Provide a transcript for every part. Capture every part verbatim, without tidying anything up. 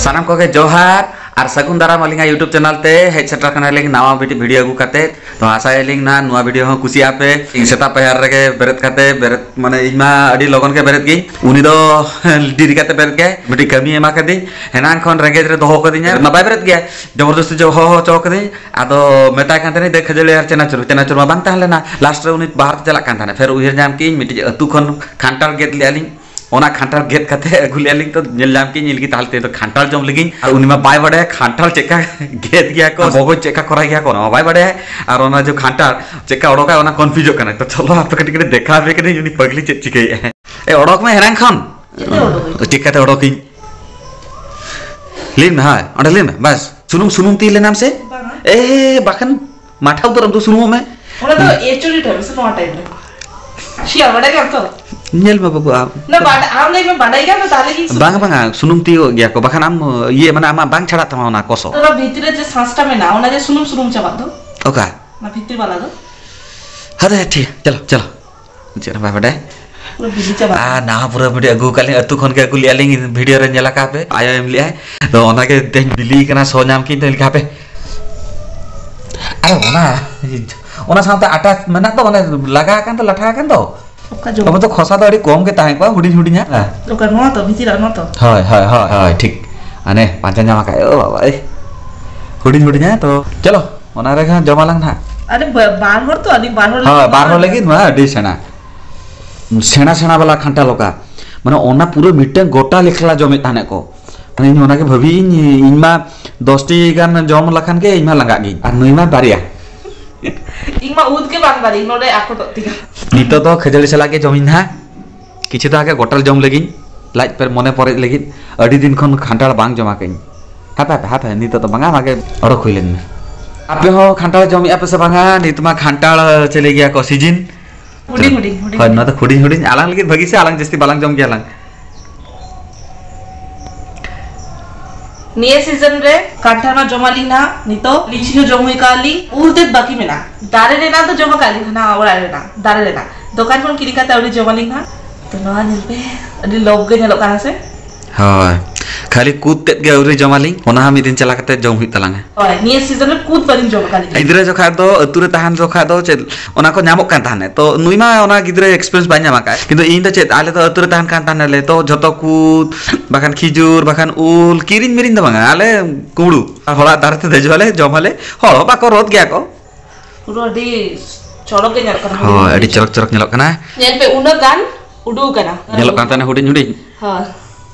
ᱥᱟᱱᱟᱢ ᱠᱚᱜᱮ ᱡᱚᱦᱟᱨ ᱟᱨ ᱥᱟᱹᱜᱩᱱ ᱫᱟᱨᱟᱢ ᱟᱹᱞᱤᱧᱟᱜ YouTube ᱪᱮᱱᱮᱞ ᱛᱮ ᱦᱮᱡ ᱥᱮᱴᱮᱨ ᱠᱟᱱᱟᱞᱤᱧ ᱱᱟᱣᱟ ᱢᱤᱫᱴᱤᱡ ᱵᱷᱤᱰᱤᱭᱳ ᱟᱹᱜᱩ ᱠᱟᱛᱮ᱾ ᱛᱚ ᱟᱥᱟᱭᱟᱞᱤᱧ ᱱᱟᱦᱟᱜ ᱱᱚᱣᱟ ᱵᱷᱤᱰᱤᱭᱳ ᱦᱚᱸ ᱠᱩᱥᱤᱭᱟᱜ ᱯᱮ᱾ ᱤᱧ ᱥᱮᱛᱟᱜ ᱯᱟᱭᱟᱨ ᱨᱮᱜᱮ ᱵᱮᱨᱮᱫ ᱠᱟᱛᱮ, ᱵᱮᱨᱮᱫ ᱢᱟᱱᱮ ᱤᱧ ᱢᱟ ᱟᱹᱰᱤ ᱞᱚᱜᱚᱱ ᱜᱮ ᱵᱮᱨᱮᱫ ᱜᱤᱧ, ᱩᱱᱤ ᱫᱚ ᱰᱮᱨᱤ ᱠᱟᱛᱮ ᱵᱮᱨᱮᱫ ᱜᱮ᱾ ᱢᱤᱫᱴᱤᱡ ᱠᱟᱹᱢᱤ ᱮᱢᱟ ᱠᱟᱫᱤᱧ, ᱦᱮᱱᱟᱝ ᱠᱷᱚᱱ ᱨᱮᱸᱜᱮᱡ ᱨᱮ ᱫᱚᱦᱚ ᱠᱟᱫᱤᱧᱟ, ᱢᱟ ᱵᱟᱭ ᱵᱮᱨᱮᱫ ᱜᱮᱭᱟ, ᱡᱚᱵᱚᱨᱫᱚᱥᱛᱤ ᱡᱚ ᱦᱚᱦᱚ ᱦᱚᱪᱚ ᱠᱟᱫᱤᱧ᱾ ᱟᱫᱚ ᱢᱮᱛᱟᱭ ᱠᱟᱱ ᱛᱟᱦᱮᱱᱟᱹᱧ, "ᱫᱮ ᱠᱷᱟᱹᱡᱟᱹᱲᱤ ᱟᱨ ᱪᱮᱱᱟᱪᱩᱨ, ᱪᱮᱱᱟᱪᱩᱨ ᱢᱟ ᱵᱟᱝ ᱛᱟᱦᱮᱸ ᱞᱮᱱᱟ, ᱞᱟᱥᱴ ᱨᱮ ᱩᱱᱤ ᱵᱟᱦᱟᱨ ᱛᱮ ᱪᱟᱞᱟᱜ ᱠᱟᱱ ᱛᱟᱦᱮᱱᱟ, ᱯᱷᱮᱨ ᱩᱭᱦᱟᱹᱨ ᱧᱟᱢ ᱠᱮᱫᱟᱹᱧ ᱢᱤᱫᱴᱤᱡ ᱟᱹᱛᱩ ᱠᱷᱚᱱ ᱠᱷᱟᱱᱴᱟᱲ ᱜᱮᱫ ᱞᱮᱫᱼᱟ ᱞᱤᱧ, ᱚᱱᱟ ᱠᱷᱟᱱᱴᱟᱲ ᱜᱮᱫ ᱠᱟᱛᱮ ᱟᱹᱜᱩ ᱞᱮᱫᱼᱟ ᱞᱤᱧ, ᱛᱚ ᱧᱮᱞ ᱧᱟᱢ ᱠᱮᱫᱟᱹᱧ, ᱧᱮᱞ ᱠᱮᱫᱟᱹᱧ, ᱛᱟᱦᱚᱞᱮ ᱛᱮᱦᱮᱧ ᱫᱚ ᱠᱷᱟᱱᱴᱟᱲ ᱡᱚᱢ ᱞᱟᱹᱜᱤᱫ, ᱟᱨ ᱩᱱᱤ ᱢᱟ ᱵᱟᱭ ᱵᱟᱰᱟᱭᱟ ᱠᱷᱟᱱᱴᱟᱲ ᱪᱮᱫᱠᱟ ᱜᱮᱫ ᱜᱮᱭᱟ ᱠᱚ, ᱵᱚᱜᱚᱡ ᱪᱮᱫᱠᱟ ᱠᱚᱨᱟᱣ ᱜᱮᱭᱟ ᱠᱚ, ᱚᱱᱟ ᱢᱟ ᱵᱟᱭ ᱵᱟᱰᱟᱭᱟ, ᱟᱨ ᱚᱱᱟ ᱡᱚ ᱠᱷᱟᱱᱴᱟᱲ ᱪᱮᱫᱠᱟ ᱚᱰᱚᱠᱟ ᱚᱱᱟ ᱠᱚᱱᱯᱷᱤᱭᱩᱡᱚᱜ ᱠᱟᱱᱟ᱾ ᱛᱚ ᱪᱚᱞᱚ ᱟᱯᱮ ᱠᱟᱹᱴᱤᱡ ᱠᱟᱹᱴᱤᱡ ᱫᱮᱠᱷᱟᱣ ᱟᱯᱮ ᱠᱟᱹᱱᱟᱹᱧ ᱩᱱᱤ ᱯᱟᱜᱽᱞᱤ ᱪᱮᱫ ᱪᱤᱠᱟᱹᱭᱮᱫᱼᱟᱭ᱾ ᱮ, ᱚᱰᱚᱠ ᱢᱮ ᱦᱮᱱᱟᱝ ᱠᱷᱚᱱ᱾ ᱪᱮᱫ ᱛᱮ ᱚᱰᱚᱠᱟᱹᱧ? ᱪᱤᱠᱟᱹᱛᱮ ᱚᱰᱚᱠᱤᱧ? ᱞᱟᱹᱭ ᱢᱮ, ᱦᱳᱭ, ᱚᱸᱰᱮ ᱞᱟᱹᱭ ᱢᱮ, ᱵᱟᱥ᱾ ᱥᱩᱱᱩᱢ, ᱥᱩᱱᱩᱢ ᱛᱤ ᱞᱮᱱᱟᱢ ᱥᱮ? ᱵᱟᱝᱟ᱾ ᱮ, ᱵᱟᱠᱷᱟᱱ ᱢᱟᱴᱷᱟ ᱩᱛᱟᱹᱨ ᱟᱢ ᱫᱚ ᱥᱩᱱᱩᱢᱚᱜ ᱢᱮ᱾ ᱚᱱᱟ ᱫᱚ ᱮᱪᱩᱨᱤ ᱴᱟᱭᱤᱯ ᱥᱮ ᱱᱚᱣᱟ ᱴᱟᱭᱤᱯ ᱨᱮ? ᱥᱤᱭᱟ, ᱵᱟᱰᱟᱭ ᱜᱮᱭᱟᱢ ᱛᱚ? ᱧᱮᱞ ᱢᱮ ᱵᱟᱹᱵᱩ, ᱟᱢ ᱱᱟ, ᱵᱟᱰ-, ᱟᱢ ᱞᱟᱹᱭ ᱢᱮ, ᱵᱟᱰᱟᱭ ᱜᱮᱭᱟᱢ ᱛᱚ, ᱛᱟᱦᱞᱮ ᱜᱮ ᱥᱩᱱᱩᱢ᱾ ᱵᱟᱝ, ᱵᱟᱝᱟ, ᱥᱩᱱᱩᱢ ᱛᱤᱭᱳᱜ ᱜᱮᱭᱟ ᱠᱚ, ᱵᱟᱠᱷᱟᱱ ᱟᱢ, ᱤᱭᱟᱹ, ᱢᱟᱱᱮ ᱟᱢᱟᱜ ᱵᱟᱝ ᱪᱷᱟᱲᱟᱜ ᱛᱟᱢᱟ ᱚᱱᱟ ᱠᱚᱥᱚ᱾ ᱚᱱᱟ ᱵᱷᱤᱛᱨᱤ ᱨᱮ ᱡᱮ ᱥᱟᱸᱥᱴᱟ ᱢᱮᱱᱟᱜᱼᱟ, ᱚᱱᱟ ᱡᱮ ᱥᱩᱱᱩᱢ ᱥᱩᱱᱩᱢ ᱪᱟᱵᱟᱜ ᱫᱚ᱾ ᱚᱠᱟ? ᱚᱱᱟ ᱵᱷᱤᱛᱨᱤ ᱵᱟᱞᱟ ᱫᱚ᱾ ᱦᱟᱫᱮ, ᱴᱷᱤᱠ, ᱪᱚᱞᱚ, ᱪᱚᱞᱚ᱾ ᱪᱮᱫ ᱦᱚᱸ ᱵᱟᱭ ᱵᱟᱰᱟᱭ᱾ ᱯᱩᱨᱟᱹ ᱵᱤᱞᱤ ᱪᱟᱵᱟ᱾ ᱟᱨ ᱱᱟᱣᱟ ᱯᱩᱨᱟᱹ ᱵᱷᱤᱰᱤᱭᱳ ᱟᱹᱜᱩ ᱠᱟᱜ ᱞᱤᱧ, ᱟᱹᱛᱩ ᱠᱷᱚᱱ ᱜᱮ ᱟᱹᱜᱩ ᱞᱮᱜᱼᱟ ᱞᱤᱧ, ᱵᱷᱤᱰᱤᱭᱳ ᱨᱮ ᱧᱮᱞ ᱟᱠᱟᱫ ᱯᱮ, ᱟᱭᱳ ᱮᱢ ᱞᱮᱜᱼᱟᱭ᱾ ᱛᱚ ᱚᱱᱟ ᱜᱮ ᱛᱮᱦᱮᱧ ᱵᱤᱞᱤ ᱠᱟᱱᱟ, ᱥᱚ ᱧᱟᱢ ᱠᱤᱧ ᱛᱚ ᱞᱮᱠᱟ ᱯᱮ᱾ ᱟᱨ ᱚᱱᱟ, ᱚᱱᱟ ᱥᱟᱶᱛᱮ ᱟᱴᱟ ᱢᱮᱱᱟᱜ ᱫᱚ, ᱚᱱᱮ ᱞᱟᱜᱟ ᱟᱠᱟᱱ ᱫᱚ, ᱞᱟᱴᱷᱟ ᱟᱠᱟᱱ ᱫᱚ᱾ ᱚᱠᱟ ᱡᱚᱢ? ᱟᱵᱚ ᱫᱚ ᱠᱷᱚᱥᱟ ᱫᱚ ᱟᱹᱰᱤ ᱠᱚᱢ ᱜᱮ ᱛᱟᱦᱮᱸ ᱠᱚᱜᱼᱟ, ᱦᱩᱰᱤᱧ ᱦᱩᱰᱤᱧᱟᱜ᱾ ᱚᱠᱟ ᱱᱚᱣᱟ ᱛᱚ, ᱵᱷᱤᱛᱤᱨᱟᱜ ᱱᱚᱣᱟ ᱛᱚ? ᱦᱳᱭ, ᱦᱳᱭ, ᱦᱳᱭ, ᱦᱳᱭ, ᱴᱷᱤᱠ᱾ ᱟᱱᱮ ᱯᱟᱸᱡᱟ ᱧᱟᱢ ᱟᱠᱟᱫ, ᱳ ᱵᱟᱵᱟ, ᱮᱭ᱾ ᱦᱩᱰᱤᱧ ᱦᱩᱰᱤᱧᱟᱜ ᱛᱚ, ᱪᱚᱞᱚ, ᱚᱱᱟ ᱨᱮᱜᱮ ᱡᱚᱢᱟᱞᱟᱝ ᱱᱟᱦᱟᱜ᱾ ᱟᱨᱮ ᱵᱟ-, ᱵᱟᱨ ᱦᱚᱲ ᱛᱚ, ᱟᱹᱞᱤᱧ ᱵᱟᱨ ᱦᱚᱲ ᱦᱳᱭ, ᱞᱟᱹᱜᱤᱫ ᱵᱟᱨ ᱦᱚᱲ ᱞᱟᱹᱜᱤᱫ ᱱᱚᱣᱟ ᱟᱹᱰᱤ ᱥᱮᱬᱟ᱾ ᱥᱮᱬᱟ ᱥᱮᱬᱟ ᱵᱟᱞᱟ ᱠᱷᱟᱱᱴᱟᱲ ᱞᱚᱠᱟ᱾ ᱢᱟᱱᱮ ᱚᱱᱟ ᱯᱩᱨᱟᱹ ᱢᱤᱫᱴᱟᱝ ᱜᱚᱴᱟ ᱞᱮᱠᱷᱞᱟ ᱡᱚᱢᱮᱫ ᱛᱟᱦᱮᱱᱟ ᱠᱚ᱾ ᱢᱟᱱᱮ ᱤᱧ ᱚᱱᱟᱜᱮ ᱵᱷᱟᱹᱵᱤᱭᱮᱫ ᱤᱧ, ᱤᱧ ᱢᱟ ᱫᱚᱥ ᱴᱤ ᱜᱟᱱ ᱡᱚᱢ ᱞᱮᱠᱷᱟᱱ ᱜᱮ ᱤᱧ ᱢᱟ ᱞᱟᱸᱜᱟᱜ ᱜᱤᱧ᱾ ᱟᱨ ᱱᱩᱭ ᱢᱟ ᱵᱟᱨᱭᱟ᱾ ᱤᱧ ᱢᱟ ᱩᱫ ᱜᱮ ᱵᱟᱝ ᱵᱟᱨᱤᱧ, ᱱᱚᱰᱮ ᱟᱠᱚᱴᱚᱜ ᱛᱤᱧᱟ᱾ ᱱᱤᱛᱚᱜ ᱫᱚ ᱠᱷᱟᱹᱡᱟᱹᱲᱤ ᱥᱟᱞᱟᱜ ᱜᱮ ᱡᱚᱢᱤᱧ ᱱᱟᱦᱟᱜ᱾ ᱠᱤᱪᱷᱩ ᱫᱚ ᱟᱜᱮ ᱜᱚᱴᱟᱞ ᱡᱚᱢ ᱞᱟᱹᱜᱤᱫ, ᱞᱟᱡ ᱯᱮ ᱢᱚᱱᱮ ᱯᱚᱨᱮᱡ ᱞᱟᱹᱜᱤᱫ᱾ ᱟᱹᱰᱤ ᱫᱤᱱ ᱠᱷᱚᱱ ᱠᱷᱟᱱᱴᱟᱲ ᱵᱟᱝ ᱡᱚᱢᱟ ᱠᱟᱹᱧ᱾ ᱦᱟᱯᱮ, ᱦᱟᱯᱮ, ᱦᱟᱯᱮ, ᱱᱤᱛᱚᱜ ᱫᱚ ᱵᱟᱝᱟ, ᱟᱜᱮ ᱚᱰᱚᱠ ᱦᱩᱭ ᱞᱮᱱ ᱜᱮ᱾ ᱟᱯᱮ ᱦᱚᱸ ᱠᱷᱟᱱᱴᱟᱲ ᱡᱚᱢᱮᱜᱼᱟ ᱯᱮ ᱥᱮ ᱵᱟᱝᱟ? ᱱᱤᱛ ᱢᱟ ᱠᱷᱟᱱᱴᱟᱲ ᱪᱮᱞᱮ ᱜᱮᱭᱟ ᱠᱚ, ᱥᱤᱡᱤᱱ᱾ ᱦᱩᱰᱤᱧ, ᱦᱩᱰᱤᱧ, ᱦᱩᱰᱤᱧ᱾ ᱦᱳᱭ, ᱱᱚᱣᱟ ᱫᱚ ᱦᱩᱰᱤᱧ, ᱦᱩᱰᱤᱧ᱾ ᱟᱞᱟᱝ ᱞᱟᱹᱜᱤᱫ ᱵᱷᱟᱹᱜᱤ ᱥᱮ, ᱟᱞᱟᱝ ᱡᱟᱹᱥᱛᱤ ᱵᱟᱞᱟᱝ ᱡᱚᱢ ᱜᱮᱭᱟ ᱞᱟᱝ᱾ ᱱᱤᱭᱟᱹ ᱥᱤᱡᱚᱱ ᱨᱮ ᱠᱟᱱᱴᱷᱟᱲ ᱢᱟ ᱡᱚᱢᱟᱞᱤᱧ ᱱᱟᱦᱟᱜ ᱱᱤᱛᱚᱜ, ᱞᱤᱪᱤ ᱦᱚᱸ ᱡᱚᱢ ᱦᱩᱭ ᱠᱟᱜᱼᱟ ᱞᱤᱧ, ᱩᱞ ᱛᱮᱫ ᱵᱟᱹᱠᱤ ᱢᱮᱱᱟᱜᱼᱟ᱾ ᱫᱟᱨᱮ ᱨᱮᱱᱟᱜ ᱫᱚ ᱡᱚᱢ ᱟᱠᱟᱫ ᱞᱤᱧ ᱦᱟᱱᱟ ᱚᱲᱟᱜ ᱨᱮᱱᱟᱜ, ᱫᱟᱨᱮ ᱨᱮᱱᱟᱜ᱾ ᱫᱚᱠᱟᱱ ᱠᱷᱚᱱ ᱠᱤᱨᱤᱧ ᱠᱟᱛᱮ ᱟᱹᱣᱨᱤ ᱡᱚᱢᱟᱞᱤᱧ ᱱᱟᱦᱟᱜ᱾ ᱛᱚ ᱱᱚᱣᱟ ᱧᱮᱞ ᱯᱮ, ᱟᱹᱰᱤ ᱞᱚᱵᱽ ᱜᱮ ᱧᱮᱞᱚᱜ ᱠᱟᱱᱟ ᱥᱮ? ᱦᱳᱭ, ᱠᱷᱟᱹᱞᱤ ᱠᱩᱫ ᱛᱮᱫ ᱜᱮ ᱟᱹᱣᱨᱤ ᱡᱚᱢᱟᱞᱤᱧ, ᱚᱱᱟ ᱦᱚᱸ ᱢᱤᱫ ᱫᱤᱱ ᱪᱟᱞᱟᱣ ᱠᱟᱛᱮ ᱡᱚᱢ ᱦᱩᱭᱩᱜ ᱛᱟᱞᱟᱝᱟ᱾ ᱦᱳᱭ, ᱱᱤᱭᱟᱹ ᱥᱤᱡᱚᱱ ᱨᱮ ᱠᱩᱫ ᱵᱟᱹᱞᱤᱧ ᱡᱚᱢ ᱟᱠᱟᱫ ᱜᱮᱭᱟ᱾ ᱜᱤᱫᱽᱨᱟᱹ ᱡᱚᱠᱷᱟᱡ ᱫᱚ, ᱟᱹᱛᱩ ᱨᱮ ᱛᱟᱦᱮᱱ ᱡᱚᱠᱷᱟᱡ ᱫᱚ ᱪᱮᱫ ᱚᱱᱟ ᱠᱚ ᱧᱟᱢᱚᱜ ᱠᱟᱱ ᱛᱟᱦᱮᱱᱟ, ᱛᱚ ᱱᱩᱭ ᱢᱟ ᱚᱱᱟ ᱜᱤᱫᱽᱨᱟᱹ experience ᱵᱟᱭ ᱧᱟᱢ ᱟᱠᱟᱫ᱾ ᱠᱤᱱᱛᱩ ᱤᱧ ᱫᱚ ᱪᱮᱫ, ᱟᱞᱮ ᱫᱚ ᱟᱹᱛᱩ ᱨᱮ ᱛᱟᱦᱮᱱ ᱠᱟᱱ ᱛᱟᱦᱮᱱᱟᱞᱮ, ᱛᱚ ᱡᱷᱚᱛᱚ ᱠᱩᱫ ᱵᱟᱠᱷᱟᱱ ᱠᱷᱤᱡᱩᱨ ᱵᱟᱠᱷᱟᱱ ᱩᱞ ᱠᱤᱨᱤᱧ ᱢᱤᱨᱤᱧ ᱫᱚ ᱵᱟᱝᱟ, ᱟᱞᱮ ᱠᱩᱢᱲᱩ ᱦᱚᱲᱟᱜ ᱫᱟᱨᱮ ᱛᱮ ᱫᱮᱡᱚᱜ ᱟᱞᱮ, ᱡᱚᱢ ᱟᱞᱮ, ᱦᱚᱲ ᱦᱚᱸ ᱵᱟᱠᱚ ᱨᱚᱫ ᱜᱮᱭᱟ ᱠᱚ᱾ ᱯᱩᱨᱟᱹ ᱟᱹᱰᱤ ᱪᱚᱨᱚᱠ ᱜᱮ ᱧᱮᱞᱚᱜ ᱠᱟᱱᱟ᱾ ᱦᱳᱭ, ᱟᱹᱰᱤ ᱪᱚᱨᱚᱠ ᱪᱚᱨᱚᱠ ᱧᱮᱞᱚᱜ ᱠᱟᱱᱟ᱾ ᱧᱮᱞ ᱯᱮ, ᱩᱱᱟᱹᱜ ᱜᱟᱱ ᱩᱰᱩᱠ ᱟᱠᱟᱱᱟ᱾ ᱧᱮᱞᱚᱜ ᱠᱟᱱ ᱛᱟᱦᱮᱱᱟ ᱦᱩᱰᱤᱧ ᱦᱩᱰᱤᱧ᱾ ᱦᱳᱭ,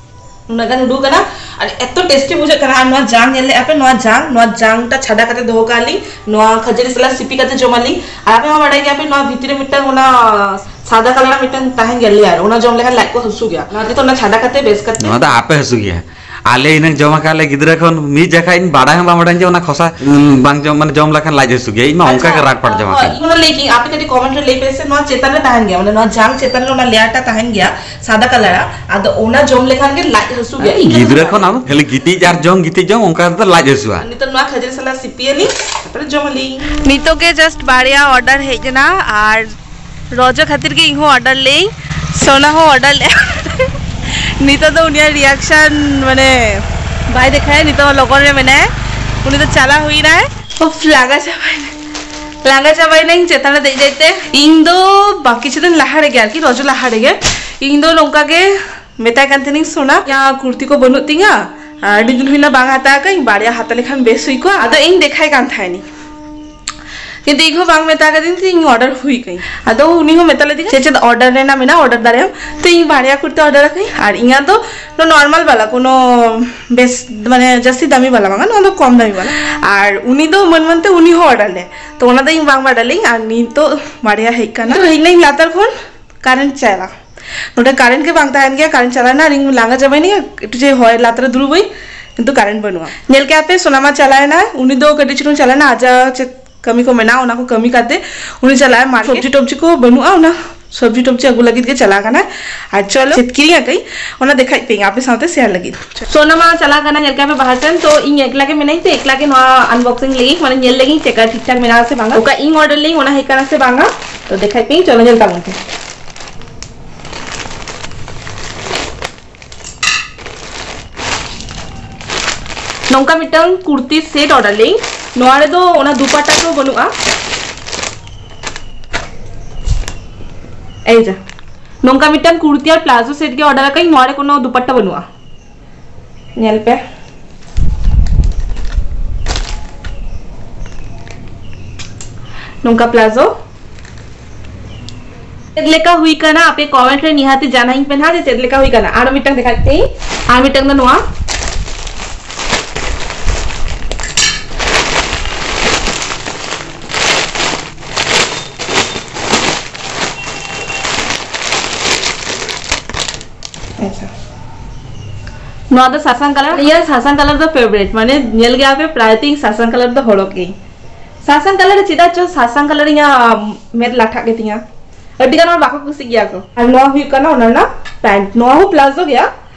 ᱩᱱᱟᱹᱜ ᱜᱟᱱ ᱩᱰᱩᱠ ᱟᱠᱟᱱᱟ᱾ ᱟᱨ ᱮᱛᱚ tasty ᱵᱩᱡᱷᱟᱹᱜ ᱠᱟᱱᱟ᱾ ᱟᱨ ᱱᱚᱣᱟ ᱡᱟᱝ ᱧᱮᱞ ᱞᱮᱫᱼᱟ ᱯᱮ, ᱱᱚᱣᱟ ᱡᱟᱝ, ᱱᱚᱣᱟ ᱡᱟᱝ ᱴᱟ ᱪᱷᱟᱰᱟ ᱠᱟᱛᱮ ᱫᱚᱦᱚ ᱠᱟᱜᱼᱟ ᱞᱤᱧ᱾ ᱱᱚᱣᱟ ᱠᱷᱟᱹᱡᱟᱹᱲᱤ ᱥᱟᱞᱟᱜ ᱥᱤᱯᱤ ᱠᱟᱛᱮ ᱡᱚᱢ ᱟᱹᱞᱤᱧ᱾ ᱟᱨ ᱟᱯᱮ ᱢᱟ ᱵᱟᱰᱟᱭ ᱜᱮᱭᱟ ᱯᱮ, ᱱᱚᱣᱟ ᱵᱷᱤᱛᱨᱤ ᱨᱮ ᱢᱤᱫᱴᱟᱝ ᱚᱱᱟ ᱥᱟᱫᱟ ᱠᱟᱞᱟᱨ ᱢᱤᱫᱴᱟᱝ ᱛᱟᱦᱮᱱ ᱜᱮᱭᱟ layer, ᱚᱱᱟ ᱡᱚᱢ ᱞᱮᱠᱷᱟᱱ ᱞᱟᱡ ᱠᱚ ᱦᱟᱹᱥᱩ ᱜᱮᱭᱟ᱾ ᱚᱱᱟ ᱛᱮ ᱚᱱᱟ ᱪᱷᱟᱰᱟ ᱠᱟᱛᱮ ᱵᱮᱥ ᱠᱟᱛᱮ ᱱᱚᱣᱟ ᱫᱚ ᱟᱯᱮ ᱦᱟᱹᱥᱩ ᱜᱮᱭᱟ᱾ ᱟᱞᱮ ᱤᱱᱟᱹᱝ ᱡᱚᱢ ᱟᱠᱟᱫ ᱞᱮ ᱜᱤᱫᱽᱨᱟᱹ ᱠᱷᱚᱱ, ᱢᱤᱫ ᱡᱚᱠᱷᱟᱡ ᱤᱧ ᱵᱟᱰᱟᱭ ᱦᱚᱸ ᱵᱟᱝ ᱵᱟᱰᱟᱭ ᱡᱮ ᱚᱱᱟ ᱠᱷᱚᱥᱟ, ᱩᱸ, ᱵᱟᱝ ᱡᱚᱢ, ᱢᱟᱱᱮ ᱡᱚᱢ ᱞᱮᱠᱷᱟᱱ ᱞᱟᱡ ᱦᱟᱹᱥᱩ ᱜᱮᱭᱟ᱾ ᱤᱧ ᱢᱟ ᱚᱱᱠᱟ ᱜᱮ ᱟᱪᱪᱷᱟ, ᱨᱟᱴ ᱯᱟᱴ ᱡᱚᱢ ᱦᱳᱭ, ᱟᱠᱟᱫ᱾ ᱤᱧ ᱚᱱᱟ ᱞᱟᱹᱭ ᱠᱤᱧ, ᱟᱯᱮ ᱠᱟᱹᱴᱤᱡ comment ᱨᱮ ᱞᱟᱹᱭ ᱯᱮ ᱥᱮ, ᱱᱚᱣᱟ ᱪᱮᱛᱟᱱ ᱨᱮ ᱛᱟᱦᱮᱱ ᱜᱮᱭᱟ, ᱢᱟᱱᱮ ᱱᱚᱣᱟ ᱡᱟᱝ ᱪᱮᱛᱟᱱ ᱨᱮ ᱚᱱᱟ layer ᱴᱟ ᱛᱟᱦᱮᱱ ᱜᱮᱭᱟ ᱥᱟᱫᱟ ᱠᱟᱞᱟᱨᱟᱜ, ᱟᱫᱚ ᱚᱱᱟ ᱡᱚᱢ ᱞᱮᱠᱷᱟᱱ ᱜᱮ ᱞᱟᱡ ᱦᱟᱹᱥᱩ ᱜᱮᱭᱟ᱾ ᱤᱧ ᱜᱤᱫᱽᱨᱟᱹ ᱠᱷᱚᱱ ᱟᱢ ᱠᱷᱟᱹᱞᱤ ᱜᱤᱛᱤᱡ ᱟᱨ ᱡᱚᱢ, ᱜᱤᱛᱤᱡ ᱡᱚᱢ, ᱚᱱᱠᱟ ᱛᱮᱫᱚ ᱞᱟᱡ ᱦᱟᱹᱥᱩᱜᱼᱟ᱾ ᱱᱤᱛᱚᱜ ᱱᱚᱣᱟ ᱠᱷᱟᱹᱡᱟᱹᱲᱤ ᱥᱟᱞᱟᱜ ᱥᱤᱯᱤᱭᱟᱞᱤᱧ, ᱛᱟᱨᱯᱚᱨᱮ ᱡᱚᱢᱟᱞᱤᱧ᱾ ᱱᱤᱛᱚᱜ ᱜᱮ just ᱵᱟᱨᱭᱟ order ᱦᱮᱡ ᱮᱱᱟ, ᱟᱨ ᱨᱚᱡᱚ ᱠᱷᱟᱹᱛᱤᱨ ᱜᱮ ᱤᱧ ᱦᱚᱸ order ᱞᱮᱫᱟᱹᱧ, ᱥᱳᱱᱟ ᱦᱚᱸ order ᱞᱮᱫᱼᱟ᱾ ᱱᱤᱛᱚᱜ ᱫᱚ ᱩᱱᱤᱭᱟᱜ reaction ᱢᱟᱱᱮ ᱵᱟᱭ ᱫᱮᱠᱷᱟᱭᱟ, ᱱᱤᱛᱚᱜ ᱞᱚᱜᱚᱱ ᱨᱮ ᱢᱮᱱᱟᱭᱟ, ᱩᱱᱤ ᱫᱚ ᱪᱟᱞᱟᱣ ᱦᱩᱭᱱᱟᱭ᱾ ᱩᱯᱷ, ᱞᱟᱸᱜᱟ ᱪᱟᱵᱟᱭᱱᱟ, ᱞᱟᱸᱜᱟ ᱪᱟᱵᱟᱭᱱᱟᱹᱧ ᱪᱮᱛᱟᱱ ᱨᱮ ᱫᱮᱡ ᱫᱮᱡ ᱛᱮ᱾ ᱤᱧ ᱫᱚ ᱵᱟ-, ᱠᱤᱪᱷᱩ ᱫᱤᱱ ᱞᱟᱦᱟ ᱨᱮᱜᱮ ᱟᱨᱠᱤ, ᱨᱚᱡᱚ ᱞᱟᱦᱟ ᱨᱮᱜᱮ ᱤᱧ ᱫᱚ ᱱᱚᱝᱠᱟ ᱜᱮ ᱢᱮᱛᱟᱭ ᱠᱟᱱ ᱛᱟᱦᱮᱱᱤᱧ, "ᱥᱳᱱᱟ, ᱤᱧᱟᱹᱜ ᱠᱩᱨᱛᱤ ᱠᱚ ᱵᱟᱹᱱᱩᱜ ᱛᱤᱧᱟ, ᱟᱹᱰᱤ ᱫᱤᱱ ᱦᱩᱭᱱᱟ ᱵᱟᱝ ᱦᱟᱛᱟᱣ ᱟᱠᱟᱫ, ᱤᱧ ᱵᱟᱨᱭᱟ ᱦᱟᱛᱟᱣ ᱞᱮᱠᱷᱟᱱ ᱵᱮᱥ ᱦᱩᱭ ᱠᱚᱜᱼᱟ", ᱟᱫᱚ ᱤᱧ ᱫᱮᱠᱷᱟᱭ ᱠᱟᱱ ᱛᱟᱦᱮᱱᱤᱧ᱾ ᱠᱤᱱᱛᱩ ᱤᱧ ᱦᱚᱸ ᱵᱟᱝ ᱢᱮᱛᱟ ᱠᱟᱫᱤᱧ ᱛᱮ ᱤᱧ order ᱦᱩᱭ ᱠᱟᱹᱧ᱾ ᱟᱫᱚ ᱩᱱᱤ ᱦᱚᱸ ᱢᱮᱛᱟ ᱞᱮᱫᱤᱧᱟ, "ᱪᱮᱫ ᱪᱮᱫ order ᱨᱮᱱᱟᱜ ᱢᱮᱱᱟᱜᱼᱟ, order ᱫᱟᱲᱮᱭᱟᱜ ᱟᱢ?" ᱛᱚ ᱤᱧ ᱵᱟᱨᱭᱟ ᱠᱩᱨᱛᱤ order ᱟᱠᱟᱫᱟᱹᱧ, ᱟᱨ ᱤᱧᱟᱜ ᱫᱚ normal ᱵᱟᱞᱟ, ᱠᱳᱱᱳ ᱵᱮᱥ ᱢᱟᱱᱮ ᱡᱟᱹᱥᱛᱤ ᱫᱟᱢᱤ ᱵᱟᱞᱟ ᱵᱟᱝᱟ, ᱱᱚᱣᱟ ᱫᱚ ᱠᱚᱢ ᱫᱟᱢᱤ ᱵᱟᱞᱟ᱾ ᱟᱨ ᱩᱱᱤ ᱫᱚ ᱢᱟᱹᱱ ᱢᱟᱹᱱᱛᱮ ᱩᱱᱤ ᱦᱚᱸ order ᱞᱮ, ᱛᱚ ᱚᱱᱟ ᱫᱚ ᱤᱧ ᱵᱟᱝ order ᱞᱮᱫᱟᱹᱧ᱾ ᱟᱨ ᱱᱤᱛᱚᱜ ᱵᱟᱨᱭᱟ ᱦᱮᱡ ᱠᱟᱱᱟ᱾ ᱛᱚ ᱦᱮᱡ ᱱᱟᱹᱧ ᱞᱟᱛᱟᱨ ᱠᱷᱚᱱ, current ᱪᱟᱞᱟᱜ ᱱᱚᱰᱮ current ᱜᱮ ᱵᱟᱝ ᱛᱟᱦᱮᱱ ᱜᱮᱭᱟ, current ᱪᱟᱞᱟᱣ ᱮᱱᱟ, ᱟᱨ ᱤᱧ ᱞᱟᱸᱜᱟ ᱪᱟᱵᱟᱭᱱᱟᱹᱧ, ᱮᱠᱴᱩ ᱡᱮ ᱦᱚᱭ ᱞᱟᱛᱟᱨ ᱨᱮ ᱫᱩᱲᱩᱵᱟᱹᱧ, ᱠᱤᱱᱛᱩ current ᱵᱟᱹᱱᱩᱜᱼᱟ᱾ ᱧᱮᱞ ᱠᱮᱜᱼᱟ ᱯᱮ, ᱥᱳᱱᱟᱢᱟ ᱪᱟᱞᱟᱣ ᱮᱱᱟ, ᱩᱱᱤ ᱫᱚ ᱠᱟᱹᱴᱤᱡ ᱪᱩᱞᱩᱝ ᱪᱟᱞᱟᱣ ᱮᱱᱟ, ᱟᱡᱟᱜ ᱪᱮᱫ ᱠᱟᱹᱢᱤ ᱠᱚ ᱢᱮᱱᱟᱜᱼᱟ, ᱚᱱᱟ ᱠᱚ ᱠᱟᱹᱢᱤ ᱠᱟᱛᱮ ᱩᱱᱤ ᱪᱟᱞᱟᱜᱼᱟᱭ ᱢᱟᱴᱷ᱾ ᱥᱚᱵᱽᱡᱤ ᱴᱚᱵᱽᱡᱤ ᱠᱚ ᱵᱟᱹᱱᱩᱜᱼᱟ, ᱚᱱᱟ ᱥᱚᱵᱽᱡᱤ ᱴᱚᱵᱽᱡᱤ ᱟᱹᱜᱩ ᱞᱟᱹᱜᱤᱫ ᱜᱮ ᱪᱟᱞᱟᱣ ᱠᱟᱱᱟᱭ᱾ ᱟᱨ ᱪᱚᱞᱚ, ᱪᱮᱫ ᱠᱤᱨᱤᱧ ᱟᱠᱟᱫᱟᱹᱧ, ᱚᱱᱟ ᱫᱮᱠᱷᱟᱭ ᱯᱮᱭᱟᱹᱧ ᱟᱯᱮ ᱥᱟᱶᱛᱮ share ᱞᱟᱹᱜᱤᱫ᱾ ᱥᱳᱱᱟᱢᱟ ᱪᱟᱞᱟᱣ ᱠᱟᱱᱟ, ᱧᱮᱞ ᱠᱮᱜᱼᱟ ᱯᱮ ᱵᱟᱦᱟᱨ ᱥᱮᱱ, ᱛᱚ ᱤᱧ ᱮᱠᱞᱟ ᱜᱮ ᱢᱮᱱᱟᱹᱧ ᱛᱮ ᱮᱠᱞᱟ ᱜᱮ ᱱᱚᱣᱟ unboxing ᱞᱟᱹᱜᱤᱫ, ᱢᱟᱱᱮ ᱧᱮᱞ ᱞᱟᱹᱜᱤᱫ ᱪᱮᱫ ᱞᱮᱠᱟ ᱴᱷᱤᱠ ᱴᱷᱟᱠ ᱢᱮᱱᱟᱜᱼᱟ ᱥᱮ ᱵᱟᱝᱟ, ᱚᱠᱟ ᱤᱧ order ᱞᱟᱹᱜᱤᱫ ᱚᱱᱟ ᱦᱮᱡ ᱠᱟᱱᱟ ᱥᱮ ᱵᱟᱝᱟ, ᱛᱚ ᱫᱮᱠᱷᱟᱭ ᱯᱮᱭᱟᱹᱧ, ᱪᱚᱞᱚ ᱧᱮᱞ ᱛᱟᱵᱚᱱ ᱯᱮ᱾ ᱱᱚᱝᱠᱟ ᱢᱤᱫᱴᱟᱝ ᱠᱩᱨᱛᱤ ᱥᱮᱴ ᱚᱰᱟᱨ ᱞᱤᱧ᱾ ᱱᱚᱣᱟ ᱨᱮᱫᱚ ᱚᱱᱟ ᱫᱩᱯᱟᱴᱟ ᱫᱚ ᱵᱟᱹᱱᱩᱜᱼᱟ᱾ ᱮᱭ ᱡᱟ, ᱱᱚᱝᱠᱟ ᱢᱤᱫᱴᱟᱝ ᱠᱩᱨᱛᱤ ᱟᱨ ᱯᱞᱟᱡᱳ ᱥᱮᱴ ᱜᱮ ᱚᱰᱟᱨ ᱟᱠᱟᱫᱟᱹᱧ, ᱱᱚᱣᱟ ᱨᱮ ᱠᱳᱱᱳ ᱫᱩᱯᱟᱴᱟ ᱵᱟᱹᱱᱩᱜᱼᱟ᱾ ᱧᱮᱞ ᱯᱮ, ᱱᱚᱝᱠᱟ ᱯᱞᱟᱡᱳ᱾ ᱪᱮᱫ ᱞᱮᱠᱟ ᱦᱩᱭ ᱠᱟᱱᱟ ᱟᱯᱮ ᱠᱚᱢᱮᱱᱴ ᱨᱮ ᱱᱤᱦᱟᱹᱛᱤ ᱡᱟᱱᱟᱣᱤᱧ ᱯᱮ ᱱᱟᱦᱟᱜ ᱡᱮ ᱪᱮᱫ ᱞᱮᱠᱟ ᱦᱩᱭ ᱠᱟᱱᱟ᱾ ᱟᱨ ᱢᱤᱫᱴᱟᱝ ᱫᱮᱠᱷᱟᱣ ᱯᱮ, ᱟᱨ ᱢᱤᱫᱴᱟᱝ ᱫᱚ ᱱᱚᱣᱟ᱾ ᱟᱪᱪᱷᱟ, ᱱᱚᱣᱟ ᱫᱚ ᱥᱟᱥᱟᱝ ᱠᱟᱞᱟᱨ᱾ ᱤᱧᱟᱹᱜ ᱥᱟᱥᱟᱝ ᱠᱟᱞᱟᱨ ᱫᱚ ᱯᱷᱮᱵᱟᱨᱤᱴ, ᱢᱟᱱᱮ ᱧᱮᱞ ᱜᱮᱭᱟ ᱯᱮ ᱯᱨᱟᱭ ᱛᱮ ᱤᱧ ᱥᱟᱥᱟᱝ ᱠᱟᱞᱟᱨ ᱫᱚ ᱦᱚᱨᱚᱜ ᱜᱮ᱾ ᱥᱟᱥᱟᱝ ᱠᱟᱞᱟᱨ ᱪᱮᱫᱟᱜ ᱪᱚ ᱥᱟᱥᱟᱝ ᱠᱟᱞᱟᱨ ᱤᱧᱟᱹᱜ ᱢᱮᱫ ᱞᱟᱴᱷᱟᱜ ᱜᱮᱛᱤᱧᱟ, ᱟᱹᱰᱤ ᱜᱟᱱ ᱦᱚᱲ ᱵᱟᱠᱚ ᱠᱩᱥᱤᱜ ᱜᱮᱭᱟ ᱠᱚ᱾ ᱟᱨ ᱱᱚᱣᱟ ᱦᱩᱭᱩᱜ ᱠᱟᱱᱟ ᱚᱱᱟ ᱨᱮᱱᱟᱜ ᱯᱮᱱᱴ, ᱱᱚᱣᱟ ᱦᱚᱸ ᱯᱞᱟᱡᱳ ᱜᱮᱭᱟ,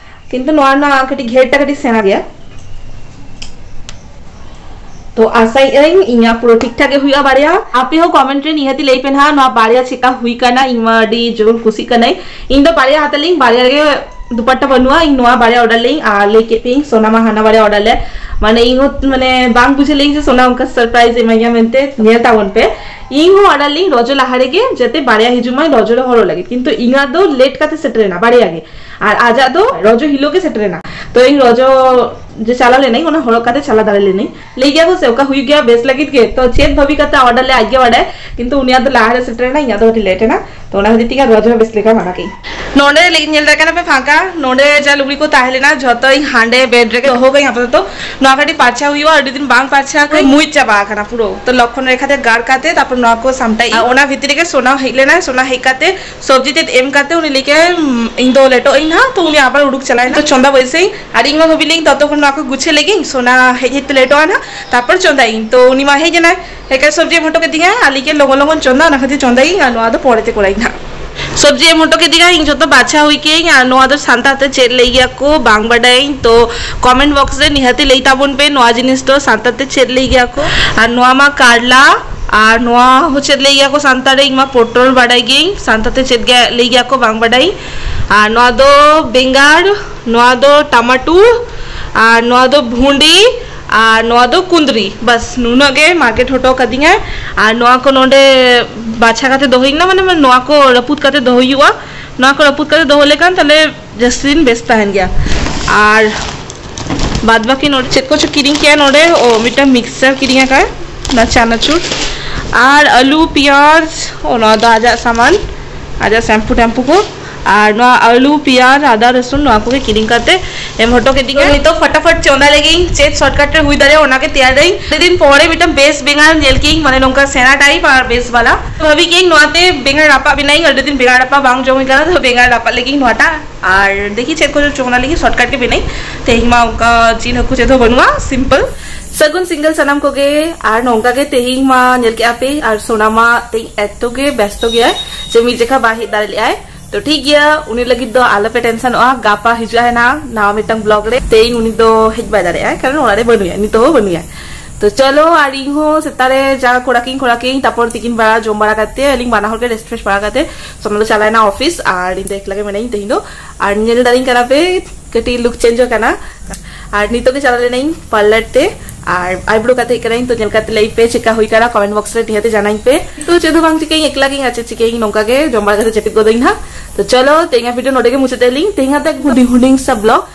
ᱠᱤᱱᱛᱩ ᱱᱚᱣᱟ ᱨᱮᱱᱟᱜ ᱠᱟᱹᱴᱤᱡ ᱜᱷᱮᱨᱴᱟ ᱠᱟᱹᱴᱤᱡ ᱥᱮᱬᱟ ᱜᱮᱭᱟ᱾ ᱛᱚ ᱟᱥᱟᱭᱮᱫ ᱟᱹᱧ ᱤᱧᱟᱹᱜ ᱯᱩᱨᱟᱹ ᱴᱷᱤᱠ ᱴᱷᱟᱠ ᱜᱮ ᱦᱩᱭᱩᱜᱼᱟ ᱵᱟᱨᱭᱟ᱾ ᱟᱯᱮ ᱦᱚᱸ ᱠᱚᱢᱮᱱᱴ ᱨᱮ ᱱᱤᱦᱟᱹᱛᱤ ᱞᱟᱹᱭ ᱯᱮ ᱱᱟᱦᱟᱜ ᱱᱚᱣᱟ ᱵᱟᱨᱭᱟ ᱪᱮᱫᱠᱟ ᱦᱩᱭ ᱠᱟᱱᱟ᱾ ᱤᱧ ᱢᱟ ᱟᱹᱰᱤ ᱡᱳᱨ ᱠᱩᱥᱤᱜ ᱠᱟᱱᱟᱹᱧ᱾ ᱤᱧ ᱫᱚ ᱵᱟᱨᱭᱟ ᱦᱟᱛᱟᱣ ᱞᱤᱧ, ᱵᱟᱨᱭᱟ ᱨᱮᱜᱮ ᱫᱩᱯᱟᱴᱟ ᱵᱟᱹᱱᱩᱜᱼᱟ᱾ ᱤᱧ ᱱᱚᱣᱟ ᱵᱟᱨᱭᱟ ᱚᱰᱟᱨ ᱞᱤᱧ ᱟᱨ ᱞᱟᱹᱭ ᱠᱮᱫ ᱯᱮᱭᱟᱹᱧ ᱥᱳᱱᱟ ᱢᱟ ᱦᱟᱱᱟ ᱵᱟᱨᱭᱟ ᱚᱰᱟᱨ ᱞᱮ, ᱢᱟᱱᱮ ᱤᱧ ᱦᱚᱸ ᱢᱟᱱᱮ ᱵᱟᱝ ᱵᱩᱡᱷᱟᱹᱣ ᱞᱤᱧ ᱡᱮ ᱥᱳᱱᱟ ᱚᱱᱠᱟ ᱥᱟᱨᱯᱨᱟᱭᱤᱡᱽ ᱮᱢᱟᱹᱧᱟ ᱢᱮᱱᱛᱮ᱾ ᱧᱮᱞ ᱛᱟᱵᱚᱱ ᱯᱮ, ᱤᱧ ᱦᱚᱸ ᱚᱰᱟᱨ ᱞᱤᱧ ᱨᱚᱡᱚ ᱞᱟᱦᱟ ᱨᱮᱜᱮ ᱡᱟᱛᱮ ᱵᱟᱨᱭᱟ ᱦᱤᱡᱩᱜ ᱢᱟ ᱨᱚᱡᱚ ᱨᱮ ᱦᱚᱨᱚᱜ ᱞᱟᱹᱜᱤᱫ, ᱠᱤᱱᱛᱩ ᱤᱧᱟᱹᱜ ᱫᱚ ᱞᱮᱴ ᱠᱟᱛᱮ ᱥᱮᱴᱮᱨ ᱮᱱᱟ ᱵᱟᱨᱭᱟ ᱜᱮ, ᱟᱨ ᱟᱡᱟᱜ ᱫᱚ ᱨᱚᱡᱚ ᱦᱤᱞᱳᱜ ᱜᱮ ᱥᱮᱴᱮᱨ ᱮᱱᱟ᱾ ᱛᱚ ᱤᱧ ᱨᱚᱡᱚ ᱡᱮ ᱪᱟᱞᱟᱣ ᱞᱮᱱᱟᱹᱧ ᱚᱱᱟ ᱦᱚᱨᱚᱜ ᱠᱟᱛᱮ ᱪᱟᱞᱟᱣ ᱫᱟᱲᱮ ᱞᱮᱱᱟᱹᱧ᱾ ᱞᱟᱹᱭ ᱜᱮᱭᱟ ᱠᱚ ᱥᱮ ᱚᱠᱟ ᱦᱩᱭᱩᱜ ᱜᱮᱭᱟ ᱵᱮᱥ ᱞᱟᱹᱜᱤᱫ ᱜᱮ, ᱛᱚ ᱪᱮᱫ ᱵᱷᱟᱹᱵᱤ ᱠᱟᱛᱮ ᱚᱰᱟᱨ ᱞᱮ ᱟᱡ ᱜᱮ ᱵᱟᱰᱟᱭ, ᱠᱤᱱᱛᱩ ᱩᱱᱤᱭᱟᱜ ᱫᱚ ᱞᱟᱦᱟ ᱨᱮ ᱥᱮᱴᱮᱨ ᱮᱱᱟ, ᱤᱧᱟᱹᱜ ᱫᱚ ᱠᱟᱹᱴᱤᱡ ᱞᱮᱴ ᱮᱱᱟ᱾ ᱛᱚ ᱚᱱᱟ ᱠᱷᱟᱹᱛᱤᱨ ᱛᱮᱜᱮ ᱨᱚᱡᱚ ᱦᱚᱸ ᱵᱮᱥ ᱞᱮᱠᱟ ᱢᱟᱱᱟ ᱠᱮᱫᱟᱹᱧ᱾ ᱱᱚᱰᱮ ᱞᱟᱹᱜᱤᱫ ᱧᱮᱞ ᱫᱟᱲᱮᱭᱟᱜ ᱠᱟᱱᱟ ᱯᱮ ᱯᱷᱟᱸᱠᱟ, ᱱᱚᱰᱮ ᱡᱟ ᱞᱩᱜᱽᱲᱤ ᱠᱚ ᱛᱟᱦᱮᱸ ᱞᱮᱱᱟ ᱡᱷᱚᱛᱚ ᱤᱧ ᱦᱟᱸᱰᱮ ᱵᱮᱰ ᱨᱮᱜᱮ ᱫᱚᱦᱚ ᱠᱟᱹᱧ ᱟᱯᱟᱛᱚᱛᱚ᱾ ᱱᱚᱣᱟ ᱠᱟᱹᱴᱤᱡ ᱯᱟᱨᱪᱷᱟ ᱦᱩᱭᱩᱜᱼᱟ, ᱟᱹᱰᱤ ᱫᱤᱱ ᱵᱟᱝ ᱯᱟᱨᱪᱷᱟ ᱠᱟᱹᱧ, ᱢᱩᱸᱡ ᱪᱟᱵᱟ ᱟᱠᱟᱱᱟ ᱯᱩᱨᱟᱹ᱾ ᱛᱚ ᱞᱚᱠᱠᱷᱚᱱ ᱨᱮᱠᱷᱟ ᱛᱮ ᱜᱟᱲ ᱠᱟᱛᱮ ᱛᱟᱨᱯᱚᱨ ᱱᱚᱣᱟ ᱠᱚ ᱥᱟᱢᱴᱟᱣ ᱤᱧ᱾ ᱟᱨ ᱚᱱᱟ ᱵᱷᱤᱛᱤᱨ ᱨᱮᱜᱮ ᱥᱳᱱᱟ ᱦᱮᱡ ᱞᱮᱱᱟᱭ, ᱥᱳᱱᱟ ᱦᱮᱡ ᱠᱟᱛᱮ ᱥᱚᱵᱽᱡᱤ ᱛᱮᱫ ᱮᱢ ᱠᱟᱛᱮ ᱩᱱᱤ ᱞᱟᱹᱭ ᱠᱮᱫᱟᱭ, "ᱩᱢ, ᱤᱧ ᱫᱚ ᱞᱮᱴᱚᱜ ᱟᱹᱧ ᱱᱟᱦᱟᱜ", ᱛᱚ ᱩᱱᱤ ᱟᱵᱟᱨ ᱩᱰᱩᱠ ᱪᱟᱞᱟᱣ ᱮᱱᱟ᱾ ᱛᱚ ᱪᱚᱸᱫᱟ ᱵᱟᱹᱭᱥᱟᱹᱭ ᱟᱨ ᱤᱧ ᱢᱟ ᱵᱷᱟᱵᱤ ᱞᱤᱧ ᱛᱚᱛᱚᱠᱷᱚᱱ ᱱᱚᱣᱟ ᱠᱚ ᱜᱩᱪᱷᱟᱹ ᱞᱮᱜᱤᱧ, ᱥᱳᱱᱟ ᱦᱮᱡ ᱦᱮᱡ ᱛᱮ ᱞᱮᱴᱚᱜᱼᱟ ᱱᱟᱦᱟᱜ, ᱛᱟᱨᱯᱚᱨ ᱪᱚᱸᱫᱟᱭᱤᱧ᱾ ᱛᱚ ᱩᱱᱤ ᱢᱟ ᱦᱮᱡ ᱮᱱᱟᱭ, ᱦᱮᱡ ᱠᱟᱛᱮ ᱥᱚᱵᱽᱡᱤ ᱮᱢ ᱦᱚᱴᱚ ᱠᱮᱫᱤᱧᱟ, ᱟᱨ ᱞᱟᱹᱭ ᱠᱮᱫ, "ᱞᱚᱜᱚᱱ ᱞᱚᱜᱚᱱ ᱪᱚᱸᱫᱟ, ᱚᱱᱟ ᱠᱷᱟᱹᱛᱤᱨ ᱪᱚᱸᱫᱟᱭᱤᱧ ᱟᱨ ᱱᱚᱣᱟ ᱫᱚ ᱯᱚᱨᱮ ᱛᱮ ᱠᱚᱨᱟᱭᱤᱧ ᱱᱟᱦᱟᱜ᱾" ᱥᱚᱵᱽᱡᱤ ᱮᱢ ᱦᱚᱴᱚ ᱠᱮᱫᱤᱧᱟ, ᱤᱧ ᱡᱷᱚᱛᱚ ᱵᱟᱪᱷᱟᱣ ᱦᱩᱭ ᱠᱮᱜᱼᱟᱹᱧ᱾ ᱟᱨ ᱱᱚᱣᱟ ᱫᱚ ᱥᱟᱱᱛᱟᱲ ᱛᱮ ᱪᱮᱫ ᱞᱟᱹᱭ ᱜᱮᱭᱟ ᱠᱚ ᱵᱟᱝ ᱵᱟᱰᱟᱭᱟᱹᱧ, ᱛᱚ ᱠᱚᱢᱮᱱᱴ ᱵᱚᱠᱥ ᱨᱮ ᱱᱤᱦᱟᱹᱛᱤ ᱞᱟᱹᱭ ᱛᱟᱵᱚᱱ ᱯᱮ ᱱᱚᱣᱟ ᱡᱤᱱᱤᱥ ᱫᱚ ᱥᱟᱱᱛᱟᱲ ᱛᱮ ᱪᱮᱫ ᱞᱟᱹᱭ ᱜᱮᱭᱟ ᱠᱚ᱾ ᱟᱨ ᱱᱚᱣᱟ ᱢᱟ ᱠᱟᱨᱞᱟ, ᱟᱨ ᱱᱚᱣᱟ ᱦᱚᱸ ᱪᱮᱫ ᱞᱟᱹᱭ ᱜᱮᱭᱟ ᱠᱚ ᱥᱟᱱᱛᱟᱲ ᱨᱮ, ᱤᱧ ᱢᱟ ᱯᱚᱴᱚᱞ ᱵᱟᱰᱟᱭ ᱜᱤᱭᱟᱹᱧ, ᱥᱟᱱᱛᱟᱲ ᱛᱮ ᱪᱮᱫ ᱜᱮ ᱞᱟᱹᱭ ᱜᱮᱭᱟ ᱠᱚ ᱵᱟᱝ ᱵᱟᱰᱟᱭᱟᱹᱧ᱾ ᱟᱨ ᱱᱚᱣᱟ ᱫᱚ ᱵᱮᱸᱜᱟᱲ, ᱱᱚᱣᱟ ᱫᱚ ᱴᱟᱢᱟᱴᱩ, ᱟᱨ ᱱᱚᱣᱟ ᱫᱚ ᱵᱷᱩᱸᱰᱤ, ᱟᱨ ᱱᱚᱣᱟ ᱫᱚ ᱠᱩᱸᱫᱽᱨᱤ᱾ ᱵᱟᱥ, ᱱᱩᱱᱟᱹᱜ ᱜᱮ ᱢᱟᱨᱠᱮᱴ ᱦᱚᱴᱚ ᱠᱟᱫᱤᱧᱟᱭ᱾ ᱟᱨ ᱱᱚᱣᱟ ᱠᱚ ᱱᱚᱰᱮ ᱵᱟᱪᱷᱟ ᱠᱟᱛᱮ ᱫᱚᱦᱚᱭ ᱦᱩᱭᱩᱜ ᱠᱟᱱᱟ, ᱢᱟᱱᱮ ᱱᱚᱣᱟ ᱠᱚ ᱨᱟᱹᱯᱩᱫ ᱠᱟᱛᱮ ᱫᱚᱦᱚᱭ ᱦᱩᱭᱩᱜᱼᱟ᱾ ᱱᱚᱣᱟ ᱠᱚ ᱨᱟᱹᱯᱩᱫ ᱠᱟᱛᱮ ᱫᱚᱦᱚ ᱞᱮᱠᱷᱟᱱ ᱛᱟᱦᱞᱮ ᱡᱟᱹᱥᱛᱤ ᱫᱤᱱ ᱵᱮᱥ ᱛᱟᱦᱮᱱ ᱜᱮᱭᱟ᱾ ᱟᱨ ᱵᱟᱫ ᱵᱟᱹᱠᱤ ᱱᱚᱰᱮ ᱪᱮᱫ ᱠᱚᱪᱚ ᱠᱤᱨᱤᱧ ᱠᱮᱜᱼᱟ ᱱᱚᱰᱮ, ᱚ, ᱢᱤᱫᱴᱟᱝ ᱢᱤᱠᱥᱪᱟᱨ ᱠᱤᱨᱤᱧ ᱟᱠᱟᱫ, ᱚᱱᱟ ᱪᱟᱱᱟᱪᱩᱨ᱾ ᱟᱨ ᱟᱹᱞᱩ, ᱯᱮᱸᱭᱟᱡᱽ, ᱚᱱᱟ ᱫᱚ ᱟᱡᱟᱜ ᱥᱟᱢᱟᱱ, ᱟᱡᱟᱜ ᱥᱮᱢᱯᱩ ᱴᱮᱢᱯᱩ ᱠᱚ᱾ ᱟᱨ ᱱᱚᱣᱟ ᱟᱹᱞᱩ, ᱯᱮᱸᱭᱟᱡᱽ, ᱟᱫᱟ, ᱨᱟᱹᱥᱩᱱ, ᱱᱚᱣᱟ ᱠᱚᱜᱮ ᱠᱤᱨᱤᱧ ᱠᱟᱛᱮ ᱮᱢ ᱦᱚᱴᱚ ᱠᱮᱫᱤᱧᱟ᱾ ᱛᱚ ᱱᱤᱛᱚᱜ ᱯᱷᱟᱴᱟᱯᱷᱟᱴ ᱪᱚᱸᱫᱟ ᱞᱮᱜᱤᱧ, ᱪᱮᱫ ᱥᱚᱨᱴᱠᱟᱴ ᱨᱮ ᱦᱩᱭ ᱫᱟᱲᱮᱭᱟᱜᱼᱟ ᱚᱱᱟᱜᱮ ᱛᱮᱭᱟᱨ ᱫᱟᱹᱧ᱾ ᱟᱹᱰᱤ ᱫᱤᱱ ᱯᱚᱨᱮ ᱢᱤᱫᱴᱟᱝ ᱵᱮᱥ ᱵᱮᱸᱜᱟᱲ ᱧᱮᱞ ᱠᱮᱜᱼᱟᱹᱧ, ᱢᱟᱱᱮ ᱱᱚᱝᱠᱟ ᱥᱮᱬᱟ ᱴᱟᱭᱤᱯ ᱟᱨ ᱵᱮᱥ ᱵᱟᱞᱟ᱾ ᱵᱷᱟᱵᱤ ᱠᱮᱜᱼᱟᱹᱧ ᱱᱚᱣᱟᱛᱮ ᱵᱮᱸᱜᱟᱲ ᱨᱟᱯᱟᱜ ᱵᱮᱱᱟᱭᱤᱧ, ᱟᱹᱰᱤ ᱫᱤᱱ ᱵᱮᱸᱜᱟᱲ ᱨᱟᱯᱟᱜ ᱵᱟᱝ ᱡᱚᱢ ᱦᱩᱭ ᱠᱟᱱᱟ, ᱛᱚ ᱵᱮᱸᱜᱟᱲ ᱨᱟᱯᱟᱜ ᱞᱮᱜᱤᱧ ᱱᱚᱣᱟᱴᱟᱜ᱾ ᱟᱨ ᱫᱮᱠᱷᱤ ᱪᱮᱫ ᱠᱚ ᱪᱚᱸᱫᱟ ᱞᱮᱜᱤᱧ, ᱥᱚᱨᱴᱠᱟᱴ ᱜᱮ ᱵᱮᱱᱟᱭᱤᱧ᱾ ᱛᱮᱦᱮᱧ ᱢᱟ ᱚᱱᱠᱟ ᱡᱤᱞ ᱦᱟᱹᱠᱩ ᱪᱮᱫ ᱦᱚᱸ ᱵᱟᱹᱱᱩᱜᱼᱟ, ᱥᱤᱢᱯᱚᱞ᱾ ᱥᱟᱹᱜᱩᱱ ᱥᱤᱸᱜᱟᱹᱲ ᱥᱟᱱᱟᱢ ᱠᱚᱜᱮ᱾ ᱟᱨ ᱱᱚᱝᱠᱟ ᱜᱮ ᱛᱮᱦᱮᱧ ᱢᱟ ᱧᱮᱞ ᱠᱮᱜᱼᱟ ᱯᱮ, ᱟᱨ ᱥᱳᱱᱟ ᱢᱟ ᱛᱮᱦᱮᱧ ᱮᱛᱚ ᱜᱮ ᱵᱮᱥᱛᱚ ᱜᱮᱭᱟᱭ ᱡᱮ ᱢᱤᱫ ᱡᱚᱠᱷᱟ ᱵᱟᱭ ᱦᱮᱡ ᱫᱟᱲᱮ ᱞᱮᱜᱼᱟᱭ᱾ ᱛᱚ ᱴᱷᱤᱠ ᱜᱮᱭᱟ, ᱩᱱᱤ ᱞᱟᱹᱜᱤᱫ ᱫᱚ ᱟᱞᱚᱯᱮ ᱴᱮᱱᱥᱚᱱᱚᱜᱼᱟ, ᱜᱟᱯᱟ ᱦᱤᱡᱩᱜ ᱟᱭ ᱱᱟᱣᱟ, ᱱᱟᱣᱟ ᱢᱤᱫᱴᱟᱝ ᱵᱞᱚᱜ ᱨᱮ᱾ ᱛᱮᱦᱮᱧ ᱩᱱᱤ ᱫᱚ ᱦᱮᱡ ᱵᱟᱭ ᱫᱟᱲᱮᱭᱟᱜᱼᱟ, ᱠᱟᱨᱚᱱ ᱚᱲᱟᱜ ᱨᱮ ᱵᱟᱹᱱᱩᱭᱟ, ᱱᱤᱛᱚᱜ ᱦᱚᱸ ᱵᱟᱹᱱᱩᱭᱟ᱾ ᱛᱚ ᱪᱚᱞᱚ, ᱟᱨ ᱤᱧ ᱦᱚᱸ ᱥᱮᱛᱟᱜ ᱨᱮ ᱡᱟ ᱠᱚᱲᱟ ᱠᱤᱧ ᱠᱚᱲᱟ ᱠᱤᱧ, ᱛᱟᱨᱯᱚᱨ ᱛᱤᱠᱤᱱ ᱵᱮᱲᱟ ᱡᱚᱢ ᱵᱟᱲᱟ ᱠᱟᱛᱮ ᱟᱹᱞᱤᱧ ᱵᱟᱱᱟ ᱦᱚᱲ ᱜᱮ ᱨᱮᱥᱴ ᱯᱷᱨᱮᱥ ᱵᱟᱲᱟ ᱠᱟᱛᱮ ᱥᱳᱱᱟ ᱫᱚ ᱪᱟᱞᱟᱣᱮᱱᱟ ᱚᱯᱷᱤᱥ, ᱟᱨ ᱤᱧ ᱫᱚ ᱮᱠᱞᱟ ᱜᱮ ᱢᱮᱱᱟᱧ ᱛᱮᱦᱮᱧ ᱫᱚ᱾ ᱟᱨ ᱧᱮᱞ ᱫᱟᱲᱮᱧ ᱠᱟᱱᱟ ᱯᱮ, ᱠᱟᱹᱴᱤᱡ ᱞᱩᱠ ᱪᱮᱧᱡᱽ ᱟᱠᱟᱱᱟ᱾ ᱟᱨ ᱱᱤᱛᱚᱜ ᱜᱮ ᱪᱟᱞᱟᱣ ᱞᱮᱱᱟᱧ ᱯᱟᱨᱞᱟᱨ ᱛᱮ, ᱟᱨ ᱟᱭᱵᱨᱳ ᱠᱟᱛᱮ ᱦᱮᱡ ᱠᱟᱹᱱᱟᱹᱧ᱾ ᱛᱚ ᱧᱮᱞ ᱠᱟᱛᱮ ᱞᱟᱹᱭ ᱯᱮ ᱪᱮᱠᱟ ᱦᱩᱭ ᱠᱟᱱᱟ, ᱠᱚᱢᱮᱱᱴ ᱵᱚᱠᱥ ᱨᱮ ᱱᱤᱦᱟᱹᱛ ᱡᱟᱱᱟᱧ ᱯᱮ᱾ ᱛᱚ ᱪᱮᱫ ᱦᱚᱸ ᱵᱟᱝ ᱪᱤᱠᱟᱹᱧ, ᱮᱠᱞᱟ ᱜᱤᱧ, ᱟᱨ ᱪᱮᱫ ᱪᱤᱠᱟᱹᱭᱟᱹᱧ, ᱱᱚᱝᱠᱟ ᱜᱮ ᱡᱚᱢ ᱵᱟᱲᱟ ᱠᱟᱛᱮ ᱡᱟᱹᱯᱤᱫ ᱜᱚᱫᱟᱹᱧ ᱱᱟᱦᱟᱜ᱾ ᱛᱚ ᱪᱚᱞᱚ, ᱛᱮᱦᱮᱧᱟᱜ ᱵᱷᱤᱰᱤᱭᱳ ᱱᱚᱰᱮ ᱜᱮ ᱢᱩᱪᱟᱹᱫ ᱮᱫᱟᱞᱤᱧ, ᱛᱮᱦᱮᱧᱟᱜ ᱫᱚ ᱦᱩᱰᱤᱧ ᱦᱩᱰᱤᱧ ᱥᱟ ᱵᱞᱚᱜ᱾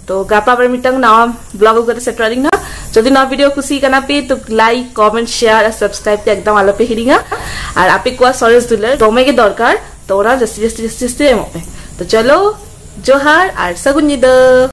ᱛᱚ ᱜᱟᱯᱟ ᱟᱵᱟᱨ ᱢᱤᱫᱴᱟᱝ ᱱᱟᱣᱟ ᱵᱞᱚᱜ ᱟᱹᱜᱩ ᱠᱟᱛᱮ ᱥᱮᱴᱮᱨᱚᱜ ᱟᱹᱞᱤᱧ ᱱᱟᱦᱟᱜ᱾ ᱡᱩᱫᱤ ᱱᱚᱣᱟ ᱵᱷᱤᱰᱤᱭᱳ ᱠᱩᱥᱤ ᱠᱟᱱᱟ ᱯᱮ, ᱛᱚ ᱞᱟᱭᱤᱠ, ᱠᱚᱢᱮᱱᱴ, ᱥᱮᱭᱟᱨ ᱟᱨ ᱥᱟᱵᱥᱠᱨᱟᱭᱤᱵ ᱛᱮ ᱮᱠᱫᱚᱢ ᱟᱞᱚᱯᱮ ᱦᱤᱲᱤᱧᱟ᱾ ᱟᱨ ᱟᱯᱮ ᱠᱚᱣᱟᱜ ᱥᱚᱨᱮᱥ ᱫᱩᱞᱟᱹᱲ ᱫᱚᱢᱮ ᱜᱮ ᱫᱚᱨᱠᱟᱨ, ᱛᱚ ᱚᱱᱟ ᱡᱟᱹᱥᱛᱤ ᱡᱟᱹᱥᱛᱤ ᱡᱟᱹᱥᱛᱤ ᱡᱟᱹᱥᱛᱤ ᱮᱢᱚᱜ ᱯᱮ᱾ ᱛᱚ ᱪᱚᱞᱚ, ᱡᱚᱦᱟᱨ ᱟᱨ ᱥᱟᱹᱜᱩᱱ ᱧᱤᱫᱟᱹ᱾